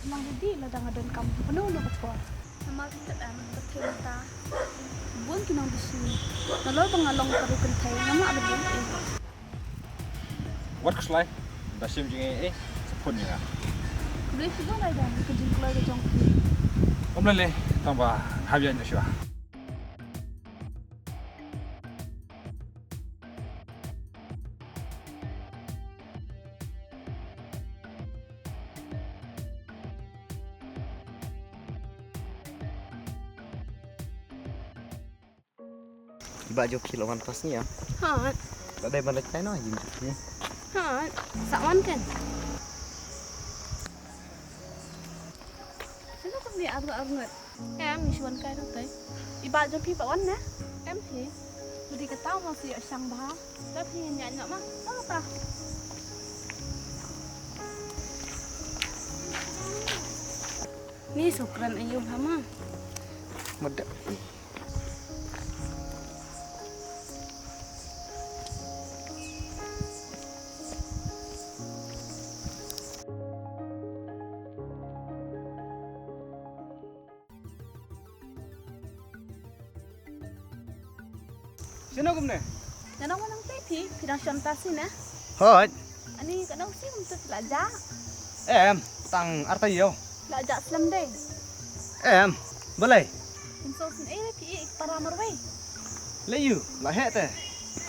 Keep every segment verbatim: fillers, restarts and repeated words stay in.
Nang ready lada nga donkam hano hano ka por. Namar ki tip em, ka thei mynta bun ki nongdishngi. Nalor ba nga long ka riewkynthei, ngam lah ban ïohi. Wat khuslai, da shim jingïohi sa phone ïa nga. Khublei shibun Aida, ka jingkloi ka jong phi. Ym lei lei, tang ba hap ïaid noh shuwa. I bah jong phi la wan pass nia. Hooid. La dei ban leit kai noh ïing jong phi. Hooid. Sa wan kan. Sino kumne ar ngat ar ngat. Em, ngi shu wan kai ruh te. I bah jong phi pat wan ne? Em phi. Phi dei kata ma phi ïoh shang bha. Te phi ngin ïaid noh ma. Ta ta. Ni shu kren aïu ha ma. Mada. Sino kumne? Nga nang wan nang tei phi, phi dang shong tasi ne? Hooid. Ani ka nang si kumtu phi la jah. Em, tang arta ïew. Phi la jah slem dei. Em, balei? Ym sngewsih ei re phi i para marwei. Lei ïu, la heh te.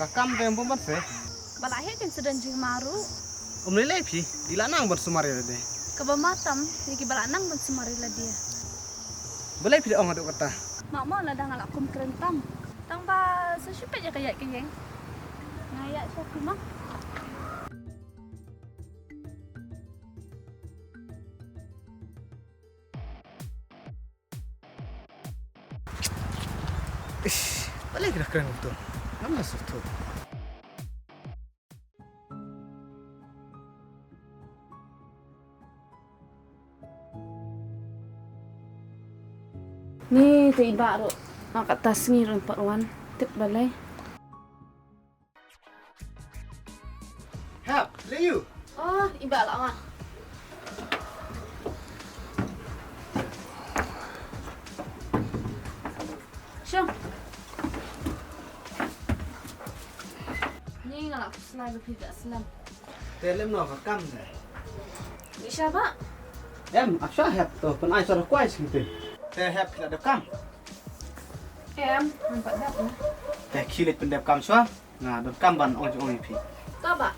Ka kam te ym bun ban se. Ba la heh kin sdang jingma ruh. Ym lei lei phi, i la nang ban sumar ïa lade. Kaba ma tam, ïa kiba la nang ban sumar ïa lade. Balei phi da ong haduh katta? Mah mo lada nga la kum kren tam. Tang ba sa shu peit ïa ka ïaid ka ïeng. Nga ïaid sha phi mo. Ish, balei ki da kren kumto? Ngam da sngewthuh. Ni te i bah ruh. Nga kata sngi ruh pat wan. Tip balei. Hep, lei ïu. Oh, i bah la wan. Shong. Ni nga la khuslai ba phi da slem. Te lem noh ka kam ne. Ni sha bah. Em, ap sha hep to, pyn ai sha da kwai sngewthuh. Te hep phi la da kam. Em, ngam pat dep na. Te khie leit pyndep kam shuwa. Nga donkam ban ong jingong ïa phi. Ka bah,